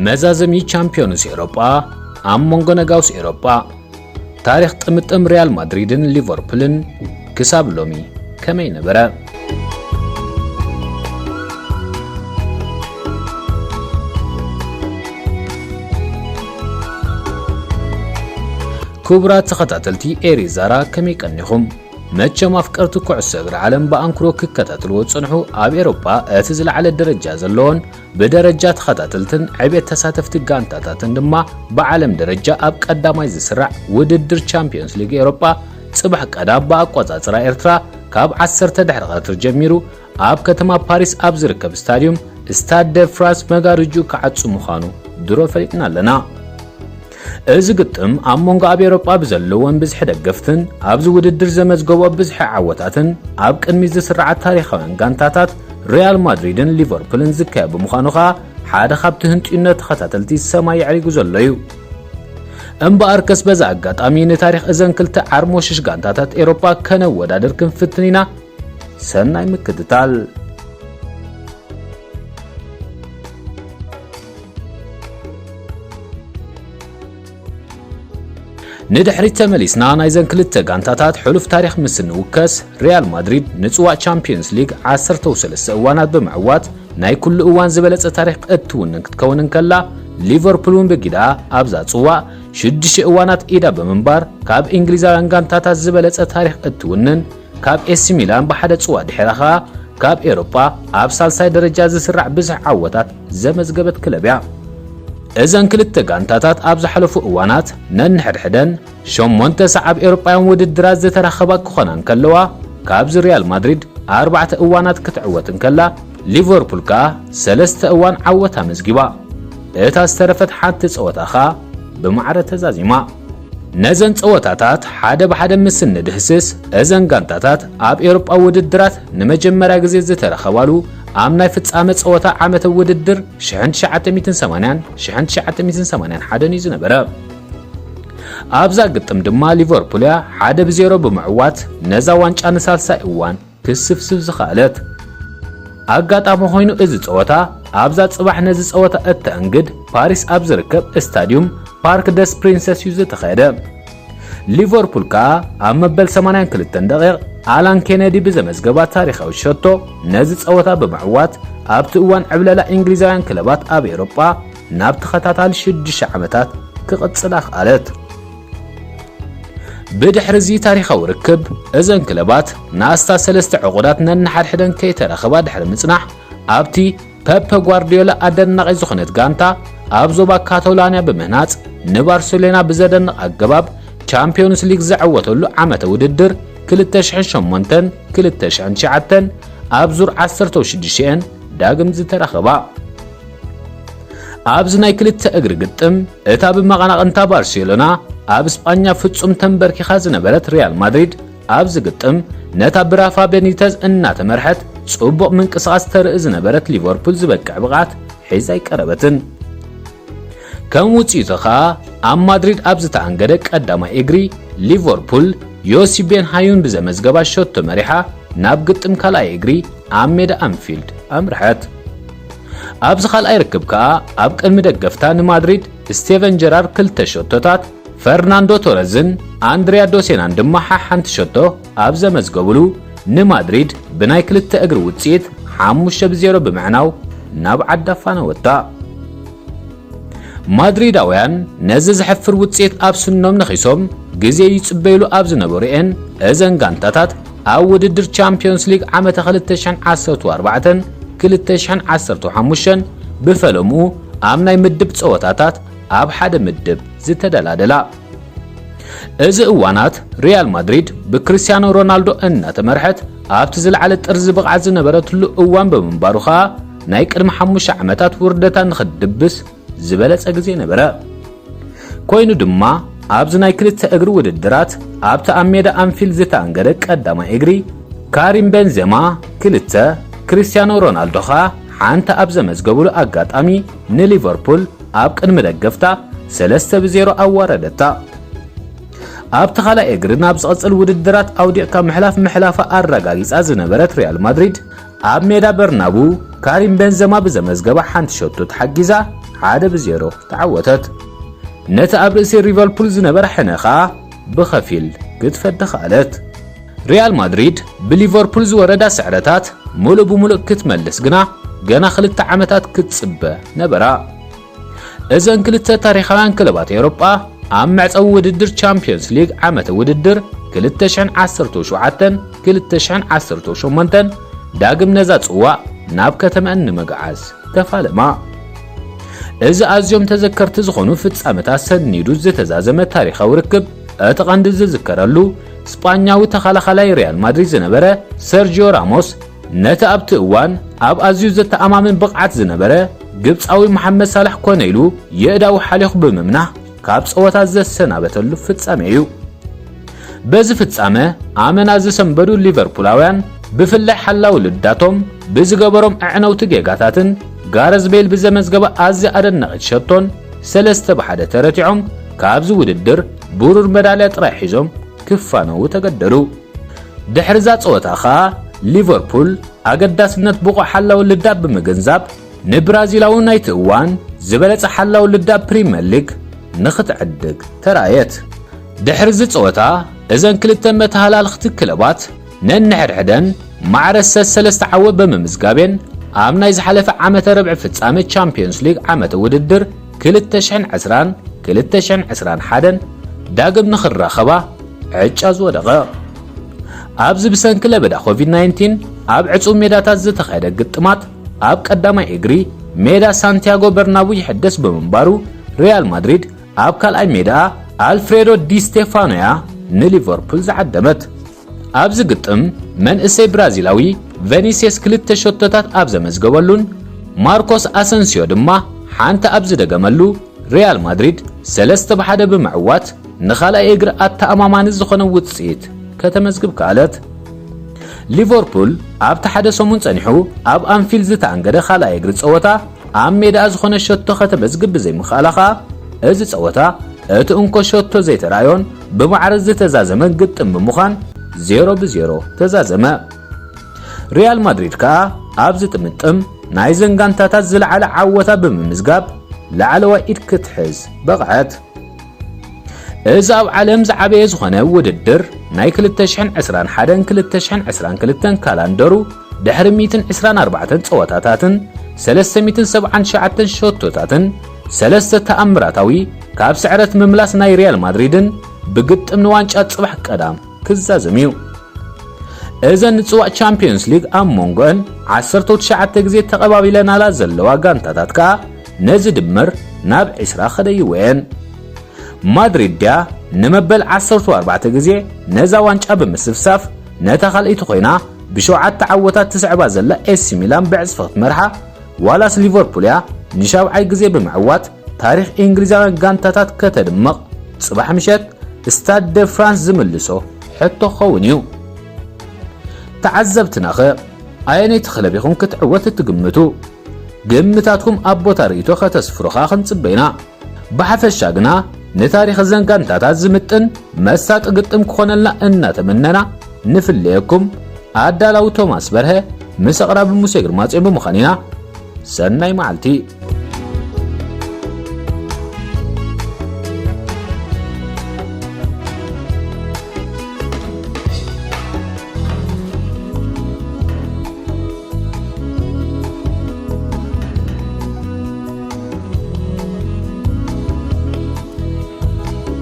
መዛዘሚ ቻምፒዮንስ ኤውሮጳ ኣብ መንጎ ነጋውስ ኤውሮጳ። ታሪኽ ጥምጥም ሪያል ማድሪድን ሊቨርፑልን ክሳብ ሎሚ ከመይ ነበረ? ክቡራት ተኸታተልቲ ኤሪ ዛራ፣ ከመይ ቀኒኹም? መቸም ኣፍቀርቲ ኩዕሶ እግሪ ዓለም ብኣንክሮ ክከታተልዎ ዝጸንሑ፣ ኣብ ኤውሮጳ እቲ ዝለዓለ ደረጃ ዘለዎን ብደረጃ ተኸታተልትን ዕቤት ተሳተፍቲ ጋንታታትን ድማ ብዓለም ደረጃ ኣብ ቀዳማይ ዝስራዕ ውድድር ቻምፒዮንስ ሊግ ኤውሮጳ ጽባሕ ቀዳም ብኣቆጻጽራ ኤርትራ ካብ ዓሰርተ ድሕሪ ቀትሪ ጀሚሩ ኣብ ከተማ ፓሪስ ኣብ ዝርከብ ስታድዩም ስታድ ደ ፍራንስ መጋርጅኡ ክዓጹ ምዃኑ ድሮ ፈሊጥና ኣለና። እዚ ግጥም ኣብ መንጎ ኣብ ኤውሮጳ ብዘለወን ብዝሒ ደገፍትን ኣብዚ ውድድር ዘመዝገቦ ብዝሒ ዓወታትን ኣብ ቅድሚት ዝስርዓ ታሪኻውያን ጋንታታት ሪያል ማድሪድን ሊቨርፑልን ዝካየድ ብምዃኑ ከኣ ሓደ ካብቲ ህንጥዩነት ተኸታተልቲ ሰማይ የዕሪጉ ዘሎ እዩ። እምበኣርከስ በዚ ኣጋጣሚ ንታሪኽ እዘን ክልተ ዓርሞሽሽ ጋንታታት ኤውሮጳ ከነወዳድር ክንፍትን ኢና። ሰናይ ምክትታል። ንድሕሪት ተመሊስና ናይዘን ክልተ ጋንታታት ሕሉፍ ታሪኽ ምስ እንውከስ፣ ሪያል ማድሪድ ንጽዋዕ ቻምፒዮንስ ሊግ ዓሰርተ ሰለስተ እዋናት ብምዕዋት ናይ ኩሉ እዋን ዝበለጸ ታሪኽ እትውንን ክትከውን እንከላ፣ ሊቨርፑል እውን ብጊዳ ኣብዛ ጽዋዕ ሽዱሽተ እዋናት ኢዳ ብምንባር ካብ እንግሊዛውያን ጋንታታት ዝበለጸ ታሪኽ እትውንን፣ ካብ ኤሲ ሚላን ብሓደ ጽዋዕ ድሒራ ኸኣ ካብ ኤውሮጳ ኣብ ሳልሳይ ደረጃ ዝስራዕ ብዝሒ ዓወታት ዘመዝገበት ክለብ እያ። እዘን ክልተ ጋንታታት ኣብ ዝሓለፉ እዋናት ነንሕድሕደን ሸሞንተ ሰዓብ ኤውሮጳውያን ውድድራት ዝተራኸባ ክኾና እንከለዋ፣ ካብዚ ሪያል ማድሪድ ኣርባዕተ እዋናት ክትዕወት እንከላ፣ ሊቨርፑል ከኣ ሰለስተ እዋን ዓወት ኣመዝጊባ። እታ ዝተረፈት ሓንቲ ጸወታ ኸኣ ብማዕረ ተዛዚማ። ነዘን ጸወታታት ሓደ ብሓደ ምስ እንድህስስ፣ እዘን ጋንታታት ኣብ ኤውሮጳ ውድድራት ንመጀመርያ ግዜ ዝተረኸባሉ ኣብ ናይ ፍጻመ ጸወታ ዓመተ ውድድር ሽሕን ትሽዓተ ሚእትን ሰማንያን ሽሕን ትሽዓተ ሚእትን ሰማንያን ሓደን እዩ ዝነበረ። ኣብዛ ግጥም ድማ ሊቨርፑል እያ ሓደ ብዜሮ ብምዕዋት ነዛ ዋንጫ ንሳልሳይ እዋን ክስብስብ ዝኸኣለት። ኣጋጣሚ ኮይኑ እዚ ጸወታ ኣብዛ ጽባሕ ነዚ ጸወታ እተኣንግድ ፓሪስ ኣብ ዝርከብ ስታድዩም ፓርክ ደስ ፕሪንሰስ እዩ ዝተኻየደ። ሊቨርፑል ከኣ ኣብ መበል ሰማንያን ክልተን ደቂቕ ኣላን ኬነዲ ብዘመዝገባ ታሪኻዊ ሸቶ ነዚ ጸወታ ብምዕዋት ኣብቲ እዋን ዕብለላ እንግሊዛውያን ክለባት ኣብ ኤውሮጳ ናብ ተኸታታሊ ሽዱሽተ ዓመታት ክቕጽል ኣኽኣለት። ብድሕሪ እዚ ታሪኻዊ ርክብ፣ እዘን ክለባት ንኣስታት ሰለስተ ዕቑዳት ነንሓድሕደን ከይተራኸባ ድሕሪ ምጽናሕ፣ ኣብቲ ፐፐ ጓርዲዮላ ኣደናቒ ዝኾነት ጋንታ ኣብ ዞባ ካታላንያ ብምህናጽ፣ ንባርሴሎና ብዘደንቕ ኣገባብ ቻምፒዮንስ ሊግ ዘዐወተሉ ዓመተ ውድድር ክልተ ሽሕን ሸሞንተን ክልተ ሽሕን ትሽዓተን ኣብ ዙር ዓሰርተ ሽዱሽተ እየን ዳግም ዝተራኸባ። ኣብዚ ናይ ክልተ እግሪ ግጥም፣ እታ ብመቐናቕንታ ባርሴሎና ኣብ ስጳኛ ፍጹም ተንበርኪኻ ዝነበረት ሪያል ማድሪድ፣ ኣብዚ ግጥም ነታ ብራፋ ቤኒተዝ እናተመርሐት ጽቡቕ ምንቅስቓስ ተርኢ ዝነበረት ሊቨርፑል ዝበቅዕ ብቕዓት ሒዛ ኣይቀረበትን። ከም ውጽኢቱ ኸኣ ኣብ ማድሪድ ኣብ ዝተኣንገደ ቀዳማይ እግሪ ሊቨርፑል ዮሲ ቤን ሃዩን ብዘመዝገባ ሸቶ መሪሓ ናብ ግጥም ካልኣይ እግሪ ኣብ ሜዳ ኣንፊልድ ኣምርሐት። ኣብዚ ካልኣይ ርክብ ከኣ ኣብ ቅድሚ ደገፍታ ንማድሪድ ስቴቨን ጀራርድ ክልተ ሸቶታት፣ ፈርናንዶ ቶረዝን ኣንድሪያ ዶሴናን ድማ ሓሓንቲ ሸቶ ኣብ ዘመዝገቡሉ ንማድሪድ ብናይ ክልተ እግሪ ውጽኢት ሓሙሽተ ብዜሮ ብምዕናው ናብ ዓዲ ኣፋነወታ። ማድሪዳውያን ነዚ ዘሕፍር ውጽኢት ኣብ ስኖም ነኺሶም ግዜ ይጽበዩሉ ኣብ ዝነበሩ እየን እዘን ጋንታታት ኣብ ውድድር ቻምፒዮንስ ሊግ ዓመተ ክልተ ሽሕን ዓሰርተ ኣርባዕተን ክልተ ሽሕን ዓሰርተ ሓሙሽተን ብፈለምኡ ኣብ ናይ ምድብ ጸወታታት ኣብ ሓደ ምድብ ዝተደላደላ። እዚ እዋናት ሪያል ማድሪድ ብክርስቲያኖ ሮናልዶ እናተመርሐት ኣብቲ ዝለዓለ ጥርዚ ብቕዓት ዝነበረትሉ እዋን ብምንባሩ ኸኣ ናይ ቅድሚ ሓሙሽተ ዓመታት ውርደታ ንኽትድብስ ዝበለጸ ግዜ ነበረ። ኮይኑ ድማ ኣብዚ ናይ ክልተ እግሪ ውድድራት ኣብቲ ኣብ ሜዳ ኣንፊልድ ዝተኣንገደ ቀዳማይ እግሪ ካሪም ቤንዜማ ክልተ፣ ክርስቲያኖ ሮናልዶ ኸኣ ሓንቲ ኣብ ዘመዝገቡሉ ኣጋጣሚ ንሊቨርፑል ኣብ ቅድሚ ደገፍታ ሰለስተ ብዜሮ ኣዋረደታ። ኣብቲ ካልኣይ እግሪ ናብ ዝቕጽል ውድድራት ኣውዲቕካ ምሕላፍ ምሕላፋ ኣረጋጊጻ ዝነበረት ሪያል ማድሪድ ኣብ ሜዳ በርናቡ ካሪም ቤንዘማ ብዘመዝገባ ሓንቲ ሸቶ ተሓጊዛ ሓደ ብዜሮ ተዓወተት። ነቲ ኣብ ርእሲ ሊቨርፑል ዝነበረ ሕነ ኸኣ ብኸፊል ክትፈዲ ከኣለት። ሪያል ማድሪድ ብሊቨርፑል ዝወረዳ ስዕረታት ሙሉእ ብሙሉእ ክትመልስ ግና ገና ክልተ ዓመታት ክትጽበ ነበራ። እዘን ክልተ ታሪኻውያን ክለባት ኤውሮጳ ኣብ መዕጸዊ ውድድር ቻምፒዮንስ ሊግ ዓመተ ውድድር ክልተ ሽሕን ዓሰርተ ሸውዓተን ክልተ ሽሕን ዓሰርተ ሸሞንተን ዳግም ነዛ ጽዋእ ናብ ከተመአን ንምግዓዝ ተፋለማ። እዚ ኣዝዮም ተዘከርቲ ዝኾኑ ፍጻመታት ሰኒዱ ዝተዛዘመ ታሪኻዊ ርክብ፣ እቲ ቀንዲ ዝዝከረሉ ስጳኛዊ ተኸላኻላይ ሪያል ማድሪድ ዝነበረ ሰርጂዮ ራሞስ፣ ነቲ ኣብቲ እዋን ኣብ ኣዝዩ ዘተኣማምን ብቕዓት ዝነበረ ግብጻዊ መሓመድ ሳላሕ ኮነ ኢሉ የእዳው ሓሊኹ ብምምናህ ካብ ጸወታ ዘሰናበተሉ ፍጻሜ እዩ። በዚ ፍጻመ ኣመና ዝሰንበዱ ሊቨርፑላውያን፣ ብፍላይ ሓላው ልዳቶም ብዝገበሮም ኣዕነውቲ ጌጋታትን ጋረዝ ቤል ብዘመዝገበ ኣዝያ ኣደናቒት ሸቶን፣ ሰለስተ ብሓደ ተረቲዖም ካብዚ ውድድር ብሩር መዳልያ ጥራይ ሒዞም ክፋነዉ ተገደዱ። ድሕሪ እዛ ጸወታ ኸኣ ሊቨርፑል ኣገዳስነት ብቑዕ ሓላው ልዳብ ብምግንዛብ፣ ንብራዚላዊ ናይቲ እዋን ዝበለጸ ሓላው ልዳብ ፕሪምየር ሊግ ንኽትዕድግ ተራእየት። ድሕሪ እዚ ጸወታ እዘን ክልተ መተሃላልኽቲ ክለባት ነንሕድሕደን ማዕረ ሰለስተ ዓወት ብምምዝጋቤን፣ ኣብ ናይ ዝሓለፈ ዓመተ ርብዒ ፍጻመ ቻምፒዮንስ ሊግ ዓመተ ውድድር ክልተ ሽሕን ዕስራን ክልተ ሽሕን ዕስራን ሓደን ዳግም ንኽራኸባ ዕጫ ዝወደቐ። ኣብዚ ብሰንኪ ለበዳ ኮቪድ ናይንቲን ኣብ ዕጹው ሜዳታት ዝተኻየደ ግጥማት ኣብ ቀዳማይ እግሪ ሜዳ ሳንቲያጎ በርናቡ ይሕደስ ብምንባሩ፣ ሪያል ማድሪድ ኣብ ካልኣይ ሜዳ ኣልፍሬዶ ዲ ስቴፋኖያ ንሊቨርፑል ዝዓደመት። ኣብዚ ግጥም መንእሰይ ብራዚላዊ ቨኒሲየስ ክልተ ሸቶታት ኣብ ዘመዝገበሉን ማርኮስ ኣሰንሲዮ ድማ ሓንቲ ኣብ ዝደገመሉ፣ ሪያል ማድሪድ ሰለስተ ብሓደ ብምዕዋት ንኻልኣይ እግሪ ኣተኣማማኒ ዝኾነ ውጽኢት ከተመዝግብ ከኣለት። ሊቨርፑል ኣብቲ ሓደ ሰሙን ጸኒሑ ኣብ ኣንፊልድ ዝተኣንገደ ካልኣይ እግሪ ጸወታ ኣብ ሜዳኣ ዝኾነ ሸቶ ከተመዝግብ ብዘይምኽኣላ ኸኣ፣ እዚ ጸወታ እቲ እንኮ ሸቶ ዘይተራእዮን ብማዕረ ዝተዛዘመን ግጥም ብምዃን ዜሮ ብዜሮ ተዛዘመ። ሪያል ማድሪድ ከኣ ኣብዚ ጥምጥም ናይዘን ጋንታታት ዝለዓለ ዓወታ ብምምዝጋብ ላዕለዋይ ኢድ ክትሕዝ በቕዐት። እዚ ኣብ ዓለም ዝዓበየ ዝኾነ ውድድር ናይ ክልተ ሽሕን ዕስራን ሓደን ክልተ ሽሕን ዕስራን ክልተን ካላንደሩ ድሕሪ ሚእትን ዕስራን ኣርባዕተን ጸወታታትን ሰለስተ ሚእትን ሰብዓን ትሽዓተን ሸቶታትን ሰለስተ ተኣምራታዊ ካብ ስዕረት ምምላስ ናይ ሪያል ማድሪድን ብግጥም ንዋንጫ ጽባሕ ቀዳም ክዛዘም እዩ። እዘን ንጽዋዕ ቻምፒዮንስ ሊግ ኣብ መንጎአን ዓሰርተ ትሽዓተ ግዜ ተቐባቢለናላ ዘለዋ ጋንታታት ከኣ ነዚ ድምር ናብ ዕስራ ከደይወ እየን። ማድሪድ ድያ ንመበል ዓሰርተ ኣርባዕተ ግዜ ነዛ ዋንጫ ብምስፍሳፍ ነታ ካልኣይቲ ኮይና ብሸውዓተ ዓወታት ትስዕባ ዘላ ኤሲ ሚላን ብዕጽፊ ክትመርሓ፣ ዋላስ ሊቨርፑል እያ ንሻብዓይ ግዜ ብምዕዋት ታሪኽ እንግሊዛውያን ጋንታታት ከተድምቕ? ጽባሕ ምሸት ስታድ ደ ፍራንስ ዝምልሶ ሕቶ ክኸውን እዩ። ተዓዘብትናኸ ኣየነይቲ ክለብ ኢኹም ክትዕወት እትግምቱ? ግምታትኩም ኣብ ቦታ ርእይቶ ከተስፍሩ ኸኣ ክንጽበ ኢና። ብሓፈሻ ግና ንታሪኽ እዘን ጋንታታት ዝምጥን መሳጢ ግጥም ክኾነልና እናተመነና ንፍለየኩም። ኣዳላዊ ቶማስ በርሀ ምስ ኣቕራቢ ሙሴ ግርማጽዮን ብምዃን ኢና። ሰናይ መዓልቲ።